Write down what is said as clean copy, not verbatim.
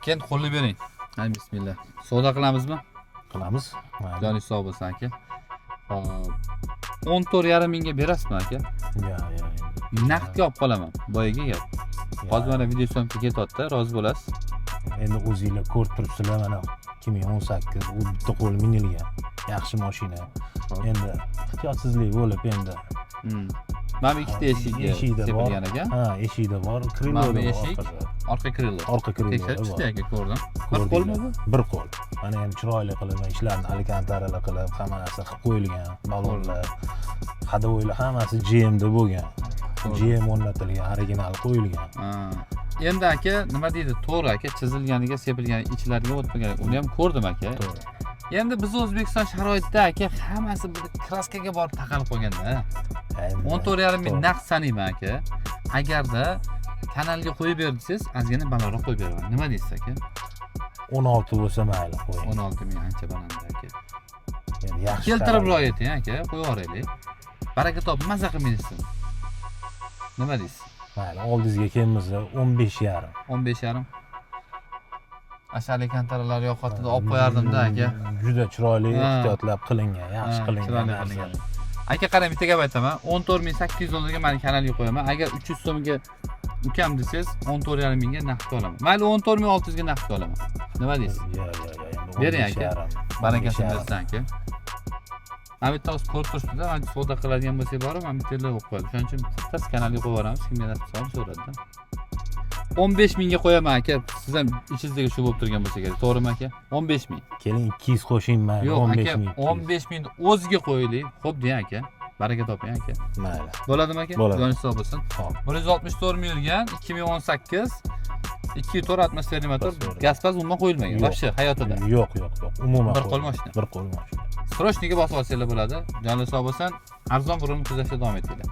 Keyin qo'lni bering. Hay, bismillah. Savdo qilamizmi? Qilamiz. Mayli. Joningiz sog' bo'lsin, aka. Hop. 14,5 mingga berasizmi, aka? Ya, ya, endi. Naqdga olib qolaman. Boyagi gap. Ya. Hozir mana видеосъёмка ketyapti, rozi bo'lasiz. Endi o'zinglar ko'rib turibsizlar, mana 2018, u bitta qo'l minilgan. Yaxshi mashina. Hop. Endi ehtiyotsizlik bo'lib endi. Mana bu ikkita eshigi Eshikda bor. sepilgan ekan. Ha, eshikda bor, Mana bu крыло da bor eshik. orqada. Orqa крыло. Orqa крыло da Tekshirib bor. chiqdi, aka, ko'rdim. Bir qo'lmi bu? Bir qo'l. Mana ham chiroyli qilib, ishlarni alkantaralar qilib, hamma narsa qilib qo'yilgan. Balonlar, ходовой lar hammasi GMda bo'lgan. GM o'rnatilgan, original qo'yilgan. Ha. Endi, aka, nima deydi? To'g'ri, aka, chizilganiga, sepilgani, ichlariga o'tmagan. Uni ham ko'rdim, aka. To'g'ri. Endi biz O'zbekiston sharoitida, aka, hammasi bir краска ga borib taqalib qolganda. Endi 14,5 ming to'g'ri. naqd sanayman, aka. Agarda kanalga qo'yib ber desangiz, ozgina balandroq qo'yib beraman. Nima deysiz, aka? 16 bo'lsa mayli, qo'ying. 16 ming ancha baland, aka. Endi yaxshi. Keltirib rioya eting, aka, qo'yib yuboraylik. Baraka topib, maza qilib minsin. Nima deysiz? Mayli, oldingizga kelmasa 15,5. 15,5. Asha alkantaralar yoqotida olib qo'yardim-da, aka. Juda chiroyli, Ha. ehtiyotlab qilingan, yaxshi Ha, qilingan chiroyli narsa. qilingan. Aka, qarang, bitta gap aytaman. 14 800 dollarga mani kanalga qo'yaman. Agar 300 so'mga ukam desangiz, 14,5 mingga naqdga olaman. Mayli, 14 600 ga naqdga olaman. Nima deysiz? Yo, yo, yo, endi Bering, 15 aka. yarim. Barakasini 15,5. bersin, aka. Mana bitta hozir ko'rib turibsizda, mana savdo qiladigan bo'lsak borib, mana bitta yerlar bo'lib qo'yadi. Shuning uchun bittasi kanalga qo'yib yuboramiz, kimga nasib qilsa so'radida. 15 mingga qo'yaman, aka. Siz ham ichingizdagi shu bo'lib turgan bo'lsa kerak. To'g'rimi, aka? 15 ming. Keling, 200 qo'shing, mayli. Yo'q, 15 aka, ming. 15 mingni o'ziga qo'yaylik. Xo'p deng, aka. Baraka toping, aka. Mayli. Bo'ladimi, aka? Bo'ladi. Joningiz sog' bo'lsin. Hop. 164 ming yurgan, 2018, 2.4 atmosfera motor, Atmosfera. Gaz paz umuman qo'yilmagan Yo'q. вообще hayotida. Yo'q. Umuman Bir qo'l qo'yilmagan. mashina. Bir qo'l mashina. Срочный ga bosib olsanglar bo'ladi. Jonli sog' bo'lsin. Arzon burun kuzatishda davom etinglar.